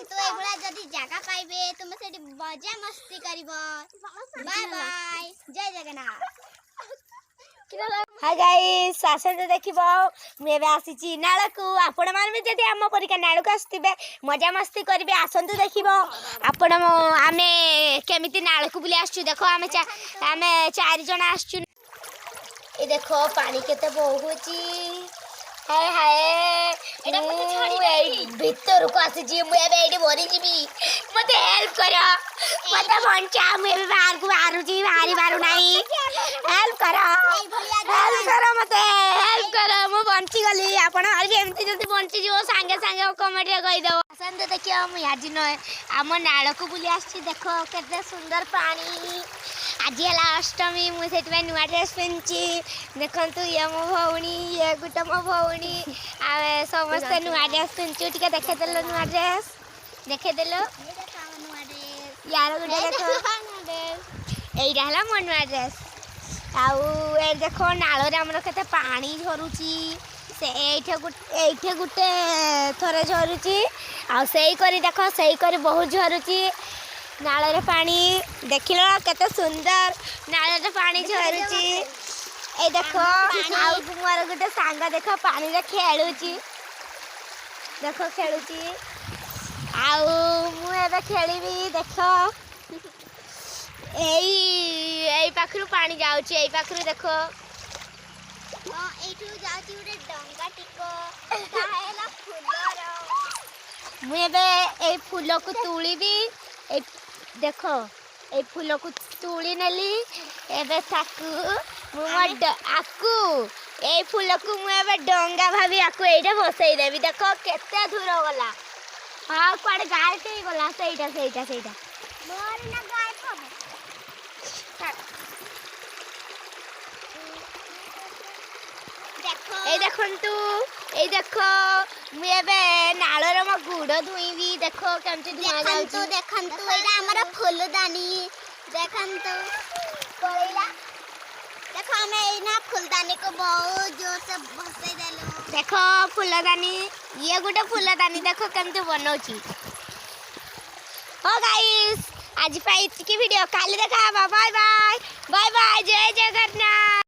ଆସନ୍ତୁ। ଏଇଭଳିଆ ଯଦି ଜାଗା ପାଇବେ, ତୁମେ ସେଠି ମଜା ମସ୍ତି କରିବ। ବାଏ ବାଏ, ଜୟ ଜଗନ୍ନାଥ। ହାଇ ଗାଇସ୍, ଆସନ୍ତୁ ଦେଖିବ, ମୁଁ ଏବେ ଆସିଛି ନାଳକୁ। ଆପଣମାନେ ବି ଯଦି ଆମ ପରିକା ନାଳକୁ ଆସିଥିବେ, ମଜାମସ୍ତି କରିବେ। ଆସନ୍ତୁ ଦେଖିବ ଆପଣ, ଆମେ କେମିତି ନାଳକୁ ବୁଲି ଆସିଛୁ। ଦେଖ, ଆମେ ଚାରି ଜଣ ଆସିଛୁ। ଏ ଦେଖ, ପାଣି କେତେ ବହୁଛି। ହାଏ ହାଏ! ଏଇଟା ମତେ ମୁଁ ଛାଡ଼ିଦେ। ଏଇ ଭିତରକୁ ଆସିଛି। ମୁଁ ଏବେ ଏଇଠି ମରିଯିବି। ମତେ ହେଲ୍ପ କର, ମତେ ବଞ୍ଚା। ମୁଁ ଏବେ ବାହାରକୁ ବାହାରୁଛି, ବାହାରି ପାରୁନାହିଁ। ହେଲ୍ପ କର, ହେଲ୍ପ କର, ମତେ ହେଲ୍ପ କର। ମୁଁ ବଞ୍ଚିଗଲି। ଆପଣ ବି ଏମିତି ଯଦି ବଞ୍ଚିଯିବ, ସାଙ୍ଗେ ସାଙ୍ଗେ କମେଣ୍ଟରେ କହିଦେବ। ଆସନ୍ତୁ ଦେଖିବ, ମୁଁ ଆଜି ଆମ ନାଳକୁ ବୁଲି ଆସିଛି। ଦେଖ, କେତେ ସୁନ୍ଦର ପାଣି। ଆଜି ହେଲା ଅଷ୍ଟମୀ, ମୁଁ ସେଥିପାଇଁ ନୂଆ ଡ୍ରେସ୍ ପିନ୍ଧିଛି। ଦେଖନ୍ତୁ, ଇଏ ମୋ ଭଉଣୀ, ଇଏ ଗୋଟେ ମୋ ଭଉଣୀ। ଆମେ ସମସ୍ତେ ନୂଆ ଡ୍ରେସ୍ ପିନ୍ଧିଛୁ। ଟିକେ ଦେଖେଇଦେଲ, ନୂଆ ଡ୍ରେସ୍ ଦେଖେଇଦେଲ। ୟାର ଗୋଟେ ଦେଖ। ଏଇଟା ହେଲା ମୋ ନୂଆ ଡ୍ରେସ୍। ଆଉ ଏ ଦେଖ, ନାଳରେ ଆମର କେତେ ପାଣି ଝରୁଛି। ସେ ଏଇଠି ଗୋଟେ ଥରେ ଝରୁଛି, ଆଉ ସେଇ କରି ଦେଖ, ସେଇ କରି ବହୁତ ଝରୁଛି ନାଳରେ ପାଣି। ଦେଖିଲ, କେତେ ସୁନ୍ଦର ନାଳରେ ପାଣି ଝରୁଛି। ଏଇ ଦେଖ, ଆଉ ମୋର ଗୋଟେ ସାଙ୍ଗ ଦେଖ, ପାଣିରେ ଖେଳୁଛି। ଦେଖ, ଖେଳୁଛି। ଆଉ ମୁଁ ଏବେ ଖେଳିବି। ଦେଖ, ଏଇ ଏଇ ପାଖରୁ ପାଣି ଯାଉଛି, ଏଇ ପାଖରୁ ଦେଖ। ହଁ, ଏଇଠୁ ଯାଉଛି ଗୋଟେ ଡଙ୍ଗା ଟିକ, ତାହା ହେଲା ଫୁଲର। ମୁଁ ଏବେ ଏଇ ଫୁଲକୁ ତୋଳିବି। ଏଇ ଦେଖ, ଏଇ ଫୁଲକୁ ତୋଳି ନେଲି। ଏବେ ତାକୁ ମୁଁ ମୋ ଆକୁ, ଏଇ ଫୁଲକୁ ମୁଁ ଏବେ ଡଙ୍ଗା ଭାବି ଆକୁ ଏଇଟା ବସେଇ ଦେବି। ଦେଖ, କେତେ ଦୂର ଗଲା। ହଁ, କୁଆଡ଼େ ଗାୟବ ହେଇଗଲା। ସେଇଟା, ସେଇଟା, ସେଇଟା। ମୋର ନା ଗାୟବ ହବ। ଦେଖ। ଏଇ ଦେଖନ୍ତୁ, ଏଇ ଦେଖ, ମୁଁ ଏବେ ନାଳରେ ମୋ ଗୁଡ଼ ଧୋଇବି। ଦେଖ, କେମିତି ଧୁଆଁ ଦେଖନ୍ତୁ। ଯାଉଛି। ଦେଖନ୍ତୁ, ଏଇଟା ଆମର ଫୁଲଦାନୀ। ଦେଖନ୍ତୁ, ପଳେଇଲା। ଦେଖ, ଆମେ ଏଇନା ଫୁଲଦାନୀକୁ ବହୁତ ଜୋରସେ ଭସେଇ ଦେଲୁ। ଦେଖ ଫୁଲଦାନୀ, ଇଏ ଗୋଟେ ଫୁଲଦାନୀ। ଦେଖ, କେମିତି ବନଉଛି। ହଉ ଗାଇସ୍, ଆଜି ପାଇଁ ଏତିକି ଭିଡ଼ିଓ। କାଲି ଦେଖା ହବା। ବାଏ ବାଏ, ବାଏ ବାଏ, ଜୟ ଜଗନ୍ନାଥ।